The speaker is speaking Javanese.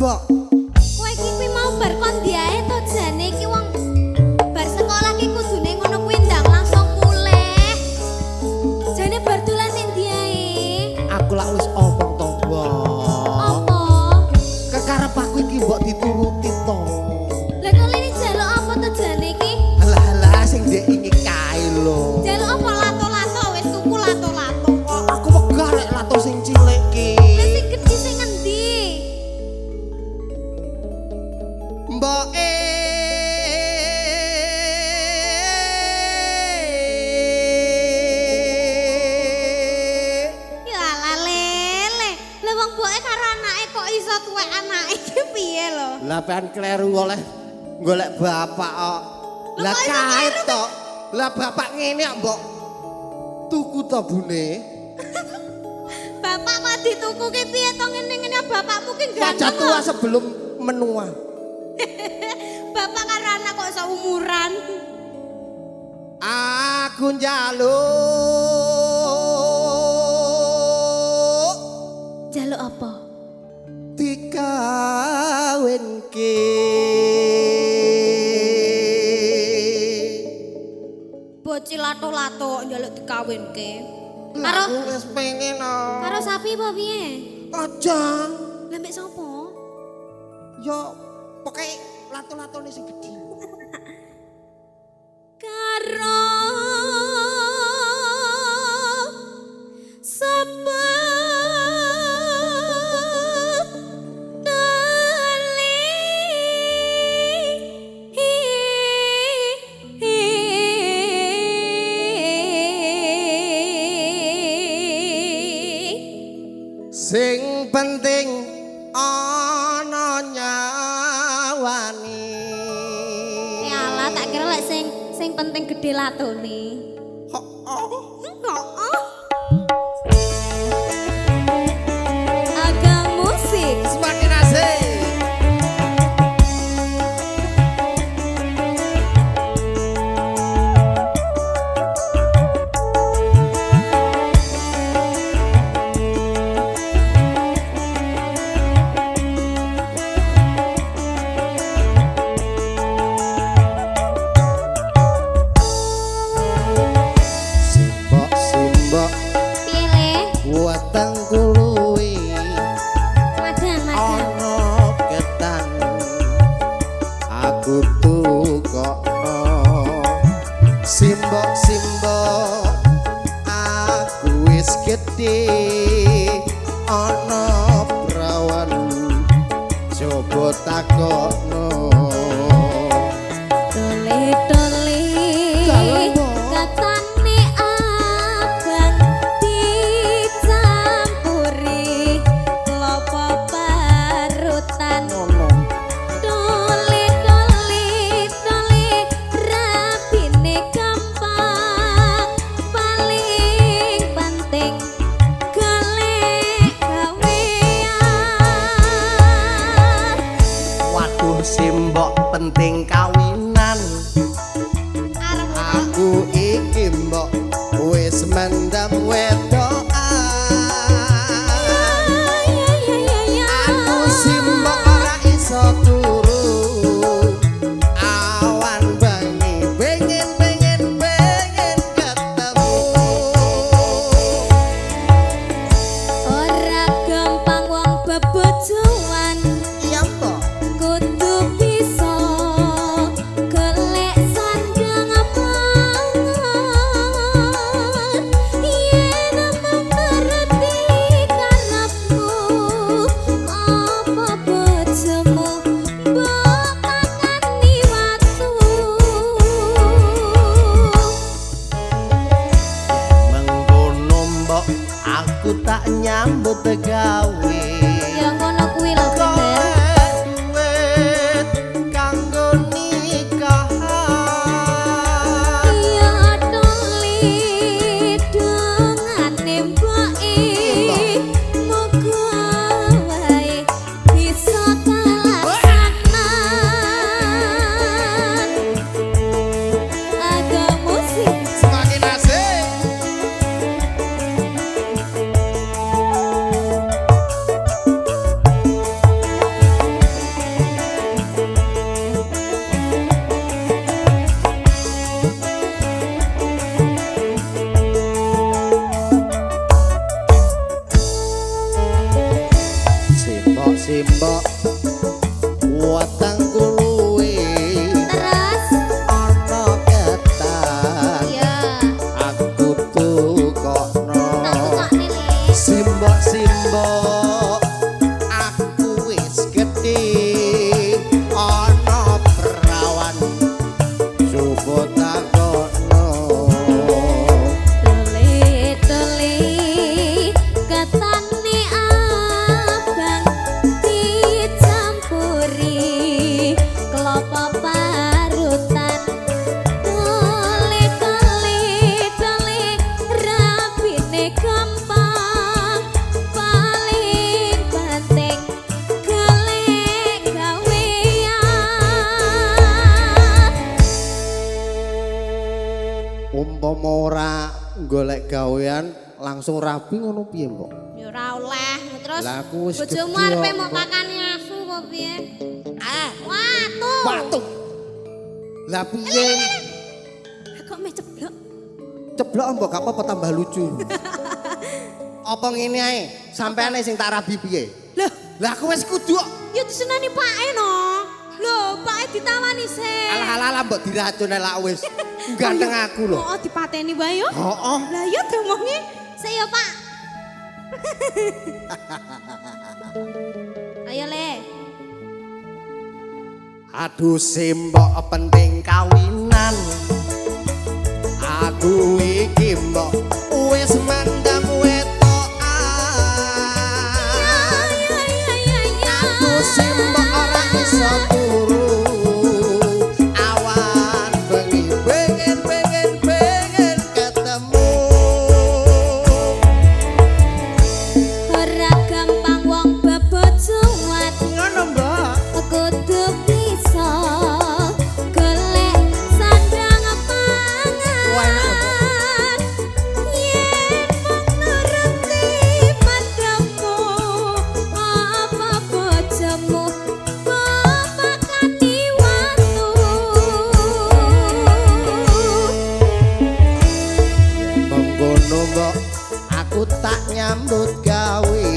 Mbok? Kowe iki kuwi mau bar kon diae to jane iki wong bar sekolah ki kudune ngono kuwi ndang langsung mulih. Jane bar dolan ning diae. Aku lak wis omong to, Mbok. Apa? Kekarep aku iki mbok dituruti to. Lah kok lene njaluk apa to jane iki? Halah halah sing ndek iki kae lho. Njaluk apa lato-lato wis tuku lato-lato kok. Aku wegah rek lato sing cilik ki. Lah sing gedhi sing ngendi? Mbok Ya ala lele. Lah wong mboke karo anake kok iso tuwek anake iki piye lho? Lah pengen kleru oleh golek bapak kok. Lah kok iso kae kleru? To. Lah bapak ngene kok mbok tuku to bune. Bapak kok dituku ki piye to ngene-ngene bapakmu ki Wajah ganteng. tua kok. sebelum menua. Bapak karo anak kok iso umuran. Aku njaluk Jaluk apa? dikawinke. Bocil lato-lato njaluk dikawinke. Lah, Karo aku wis pengen oh. karo sapi apa piye? Aja. Lah mbek sapa? Yo pokoke lato-latone sing gedhi. Karo sapa tali. Sing penting ana nyawane. Eh ala tak kira lek sing sing penting gedhe latone. Heeh. Heeh. Agak musik. Semakin asik. Simbok simbok Piye le? weteng kuluwi Madang, madang. ana ketan aku tukokno. Simbok simbok aku wis gedhe ana prawan coba takokno. Tole-tole Dalem, Mbok. katane abang dicampuri klopo parutan. Ngono. Tole-tole tole rabine gampang paling penting golek gawean. Waduh simbok penting kawinan. Arep Aku iki mbok wis mendem wedokan. Aku simbok ora iso turu awan bengi pengen pengen pengen ketemu. Ora gampang wong bebojoan Iya mbok. kudu bisa golek sandang pangan yen mung ngerti karepmu apa bojomu mbok pakani watu. Mengkono mbok aku tak nyambut gawe. Ya ngono kuwi lho bener. Golek duit kanggo nikahan. Ya toli dongane mboke muga wae bisa kalaksanan. Agak musik. Semakin asik. Simbok, aku wis gedhe ana perawan coba takono. Tele-tele ketane abang dicampuri klopo parutan. Tele-tele tele rabine gampang, paling penting golek gawean. Umpama ora golek gawean langsung rabi ngono piye, Mbok? Ya ora oleh, terus Lah, aku wis bojomu gedhe arepe kok, mau Mbok. pakani asu apa piye? Ah, Watu. watu. Lah piye? Kok meh ceblok? Ceblok, Mbok, gak apa-apa, tambah lucu. Apa ngene ae, sampeane sing tak rabi piye? Loh, Lah aku wis kudu kok. Ya disenani pake no. Loh, pake ditawani sih. Alah alah alah, mbok diracun elak wis. Ganteng aku lho. Oh, dipateni wae yo. Heeh. Lah iya diomongi. Sik yo, Pak. Ayo, Le. Aduh simbok, penting kawinan. Aku iki, mbok, wis mendem wetokan. Ya ya ya ya. Aduh simbok, ora iso turu. Awan bengi pengen pengen pengen ketemu. Ora gampang wong bebojoan. Ngono, Mbok. Kudu bisa golek sandang pangan. Yen mung nuruti madhamu, apa bojomu pakani watu. Mengkono, Mbok, aku tak nyambut gawe.